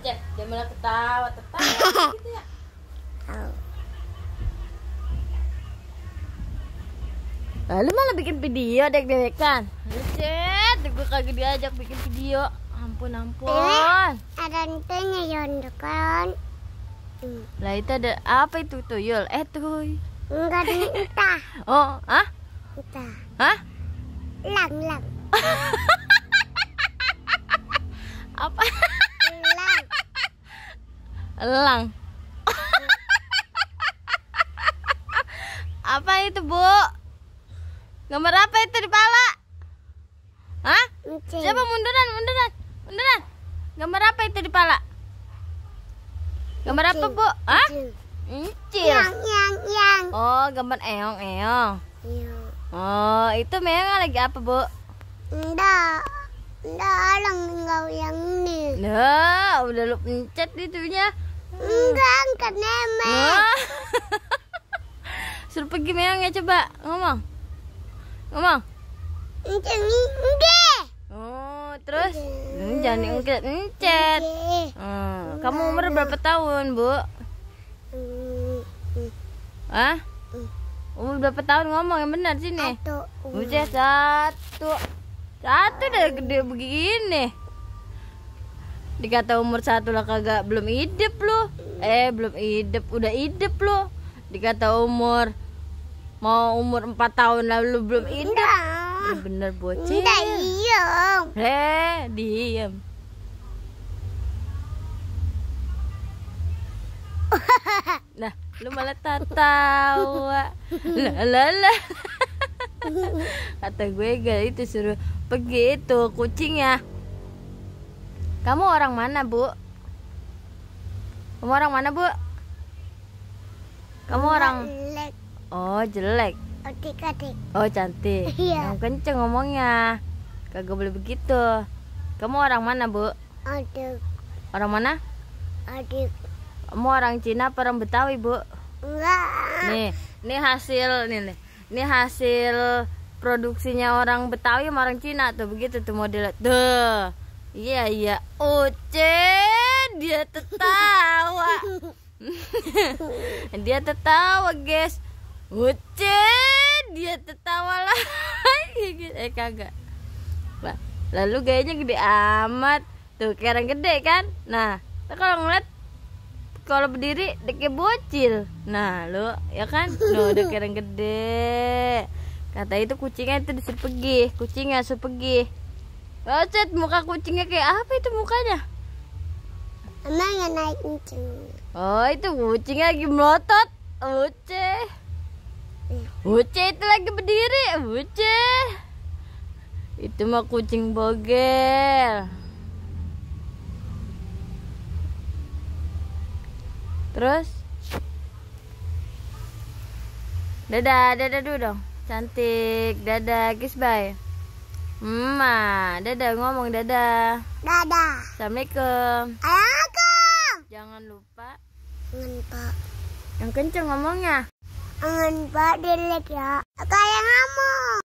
Uceh, dia malah ketawa gitu ya. Lalu malah bikin video dek-dekan. Uceh, gue kagak diajak bikin video. Ampun. Ada entenya yondokan. Lah itu ada apa itu tuyul? Tuy. Enggak entah. Oh, ah? Entah. Hah? Lang. Apa? Lang. Elang. Apa itu, Bu? Gambar apa itu di pala? Hah? Encing. Coba munduran. Gambar apa itu di pala? Gambar apa, Bu? Hah? Encil. Yang. Oh, gambar eong. Iya. Oh, itu memang lagi apa, Bu? Enggak lang enggak yang ini. Nah, udah lu pencet itunya. Enggak, angkat nemek. Wah. Suruh pergi meong ya, coba ngomong. Enggak. Oh, terus jangan encet. Kamu umur berapa tahun, Bu? Hah? Umur berapa tahun, ngomong yang benar sini. Udah satu udah gede begini. Dikata umur 1 lah kagak, belum hidup lu. Belum hidup, udah hidup lu. Dikata mau umur 4 tahun lalu belum hidup. Bener bocil. Diem. Nah, lu malah tertawa. Lah. Kata gue gak itu suruh pergi itu kucingnya. Kamu orang mana, Bu? Kamu orang mana, Bu? Kamu orang jelek. Oh, jelek. Adik-adik. Oh, cantik. Iya. Yang kenceng ngomongnya. Kagak boleh begitu. Kamu orang mana, Bu? Adik. Orang mana? Adik. Kamu orang Cina apa orang Betawi, Bu? Enggak. Nih hasil nih. Ini hasil produksinya orang Betawi sama orang Cina tuh, begitu tuh modelnya. Tuh. Iya. Dia tertawa. Dia tertawa, guys. Dia tertawa lagi. Kagak. Lalu gayanya gede amat. Tuh, kayak orang gede kan? Nah, kalau ngeliat kalau berdiri kayak bocil. Nah, lu ya kan? Udah kayak orang gede. Kata itu kucingnya itu disuruh pergi. Kucingnya suruh pergi. Cet, muka kucingnya kayak apa itu mukanya? Emang yang naik kenceng. Oh, itu kucingnya lagi melotot. Uce itu lagi berdiri. Itu mah kucing bogel. Terus dadah dulu dong, cantik. Dadah, kiss bye. Dadah, ngomong dadah. Assalamualaikum. Jangan lupa yang kenceng ngomongnya. Jangan lupa di like ya. Kayak ngomong.